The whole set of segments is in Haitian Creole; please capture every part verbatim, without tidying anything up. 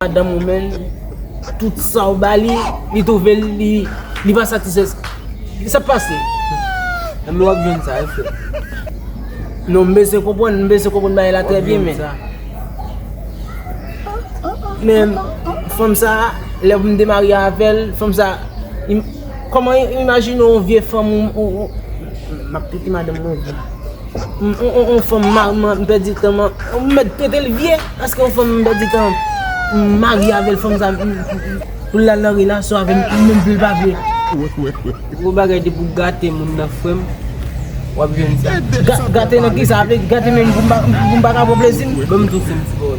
Madanm ou menm, tout sa w ba li, li twouve l, li, li pa satisfè. Sa pase? Nan men w ap jwenn sa, wi, frè. Non, m bezwen konprann, m bezwen konprann bagay la trè byen, men. Men, fanm sa, lè m te marye avè l, fanm sa, im-, kòman i-, imajine yon vye fanm, ou, ou, ou, m ap pete madanm mwen vye. M, on, on, on fanm ma-, ma-, m pèdi tan, man, m mèt pete l vye, paske on fanm m pèdi tan, m marye avè l, fanm sa, m, m, m, pou l al nan relasyon avè m, m menm vle l pa vle. Gwo bagay depi w gate moun nan, frè m, w ap jwenn sa. Ga-, gate nan ki sa? Vle di gate menm pou m pa, pou m pa ka pran plezi m? Ban m tou fè m ti pawòl.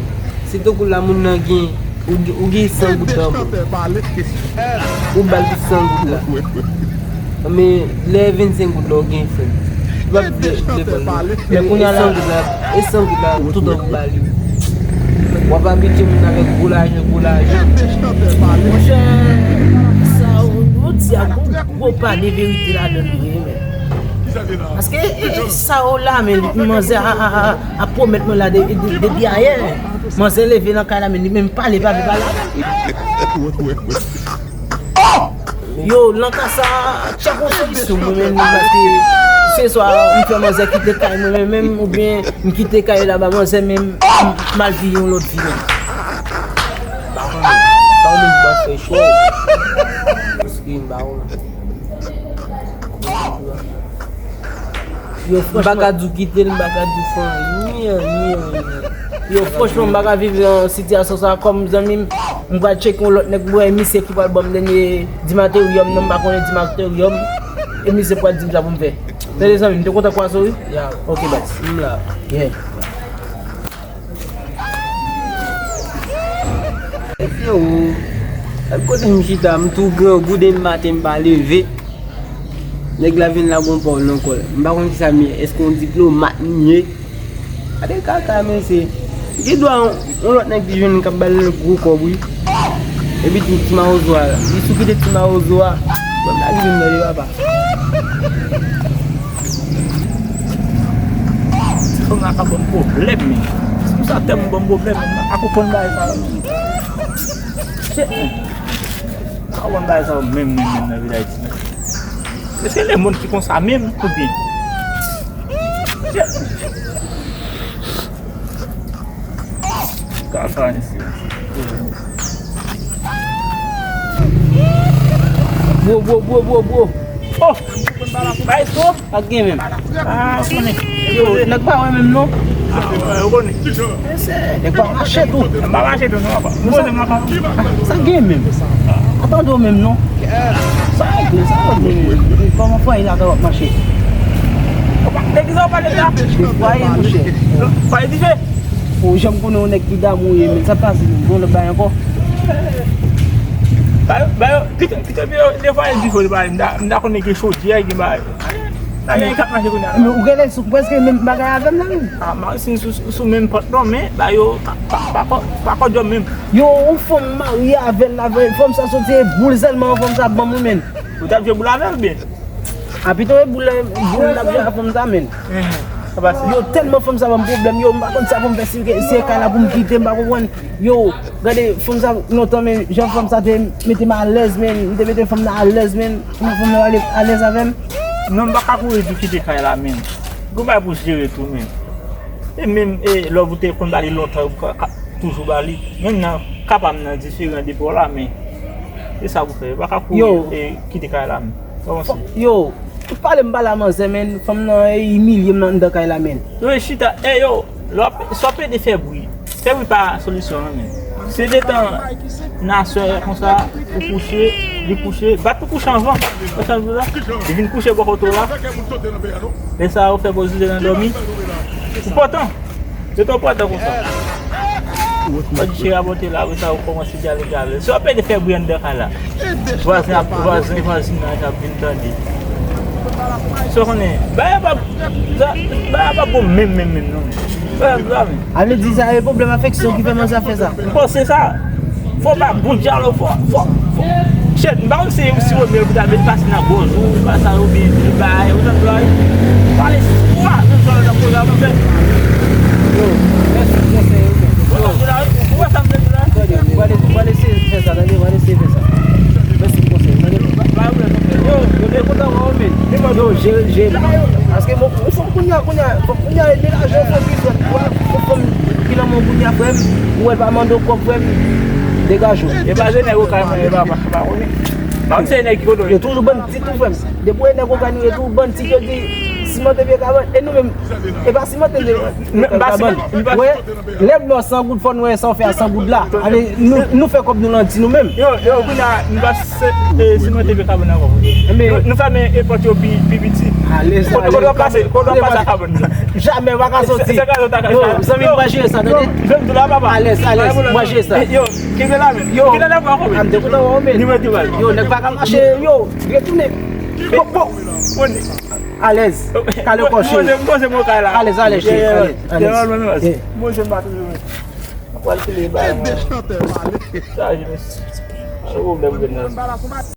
Se tankou la moun nan gen, ou, gen- ou gen san goud nan men w. Ou ba l tout san goud la. Men lè vennsenk goud la ou gen, frè m. Ou p ap vle, vle ban l non. Men kounye a la, e san goud la, e san goud la, tout an ou ba li. W ap abitye moun avèk gwo lajan, gwo lajan. Monchè, sa ou, ou di a, gwo, gwo pa de verite ladan l vre, men. Paske, e, e, sa ou la, men, manzè a, a, a, a pwomèt mwen la de, de, depi ayè. Manzè leve nan kay la, men li menm pale, pale, pale. Yo, nan ka sa, tchèk yon solisyon mwen menm, paske se swa m fè manzè kite kay mwen menm, menm, oubyen m kite kay la ba manzè menm, m, m al viv yon lòt vi menm. Ba mwen, ba mwen, ba fè cho. Paske m ba ou. Yo, m pa ka di w kite l, m pa ka di w fè anyen, anyen, anyen. Yo, franchman, m pa ka viv nan sitiyasyon sa kòm zanmi m. M pral tcheke yon lòt nèg, m wè misye ki pral ban m dènye dimateryòm nan, m pa konnen dimateryòm. E misye pral di m sa pou m fè. Tande zanmi m, te kontan kwaze w, wi? Ya. Ok, baz. M la. Yeah. Frero, gad kote m chita, m tou grangou depi maten m pa leve. Nèg la vin la gon pòl nan kò l. M pa konn kisa m ye, èske yon diplomat m ye? Gade kaka mesye. Gen dwa yon, yon lòt nèg ki jwenn k ap ba l gwo kòb wi. Epi tou ti mawozo a, li sou kite ti mawozo a. Bon, nèg vin nan li papa. Ti fanm nan ka ban m pwoblèm, men. Ti fanm sa tèlman ban m pwoblèm, men. M pa konprann bagay sa yo. Shit, men. M pa konprann bagay sa yo menm, menm, menm nan vil Ayiti, men. Èske lemonn ki konsa menm, oubyen? Shit, men. Kaka, mesye. Bro, bro, bro, bro, bro. Oh! Bay twòp. Pa gen menm. Ah, konnen. Yo, nèg pa wè menm non. Ah, yo konnen. Nèg pa mache tou. M pa mache tou non, papa. Poze m la, papa. Sa gen menm. Atande w menm non. Sa regle, sa regle. Kòman fwaye la t ap mache? Ou pa, de kisa w pale la? De fwaye, monchè. Fwaye dife? Ou janm konnen yon nèg ki damou ye, men sa pase menm. Bon, lòt bagay ankò. Ba yo, ba yo, pito, pito, pito, de fwaye dife, m ta, m ta konnen gen chodyè, gen bagay. Sa gen k ap mache kounye a. Men ou genlè sou prèske menm bagay avè m la menm. Ah, m si sou, sou, sou menm pant non, men ba yo pa, pa, pa, pa, pa kòdjòm menm. Yo, yon fanm marye avè l, avè l. Fanm sa soti e boul sèlman, fanm sa ban m wi menm. Ou t ap jwe boul avè l byen? A pito e boul, boul l ap jwe a fanm sa menm. Sa pase. Yo, tèlman fanm sa ban m pwoblèm, yo, m pa konn sa pou m fè, si, si e kay la pou m kite, m pa konprann. Yo, gade fanm sa lontan, men jan fanm sa te mete m alèz, men, m te mete fanm nan alèz, men. Kòman fanm nan ale alèz avè m? Non, m pa ka kouri di w kite kay la, men. Gon bagay pou jere tou, men. E menm, e, love ou te konn ba li lontan, ou ka, ka toujou ba li. Menm nan ka pa m nan diferan depi w la, men. E sa pou fè, ou pa ka kouri, e, kite kay la, men. Sa w panse? Yo, tout pale m pale a manzè, men. Fanm nan, e, imilye m nan anndan kay la, men. Yo, e chita, e, yo, lè w ap, si w ap pede fè bri. Fè bri pa solisyon an, men. Se detan nan aswè konsa, ou kouche, li kouche, bat pou kouche anvan. Ou konprann sa? Li vin kouche bò kote w la. Lè sa a, ou fè poz ou te nan dòmi. Ou pòtan. Se twò pòtan konsa. Ou di cheri a monte la, apre sa, ou kòmanse dyale, dyale. Si w ap pede fè bri anndan kay la. Vwazen ap, vwazen, vwazin nan ap vin tande. Sa w konnen, bagay pa, bagay pa bon menm, menm, menm, non. Bagay la, men. Ale di sa, e pwoblèm afeksyon ki fè manzè fè sa. M panse sa. Fò pa bon dyalòg, fò, fò, fò. Shit, m pa konn si, si Romeo pou ta vin pase nan gòj ou, pa sa, oubyen li bay, ou tann bagay. Pale, wa, menm jan lè nan koze a, monchè. Yo, mèsi pou konsèy yo, men. Ou tann bagay, ou wè sa m vle di la? Tande, m pral, m pral eseye fè sa, tande, m pral eseye fè sa. Mèsi pou konsèy, tande. Pa, pa pwoblèm, non, frè. Yo, yo te kontan wè w, men. Yo, jere, jere la. Paske mwen, mwen fòk kounye a, kounye a, fòk kounye a, mennaj yo fòk bizwen. Ou wè, fòk fanm ki nan men w kounye a, frè m, ou wè l pa mande w kòb, frè m, degaje w. E pa se nèg ou ka, e pa, pa, pa konnen. Pa se nèg ki kote w ye. Yo toujou bandi tou, frè m. Depi w wè nèg ou ka nou ye tou, bandi yo di, simante pye kabann. E nou menm, e pa simante pye kabann. Wè, lè m nan san goud, fò nou wè sa w fè a san goud la. Ale, nou, nou fè kòb nou nan di nou menm. Yo, yo, kounye a, nou pa se, e, simante pye kabann ankò. Nou, nou fèmen e pòt yo pi, pi piti. Alèz, alèz. Kote w ap pase, kote w ap pase a kabann nan? Jamè, w pa ka soti. Se, se kabann ta ka. Yo, zanmi m, m pral jere sa, tande? Yo, jwenn tou la, papa. Alèz, alèz, m pral jere sa. Yo, kenbe la, men. Yo, kenbe la, papa. A, m te kontan wè w, men. Yo, nèg pa ka mache, yo, retounen. Pòp, pòp. Alèz. Kale kò, cheri. Mwen, mwen, mwen, mwen, kay la. Alèz, alèz, cheri. Alèz, alèz. Mwen, mwen, mwen. Mwen, mwen, mwen. Mwen pral file ba. Sa, je me suis. Sa, pwoblèm, gen nan.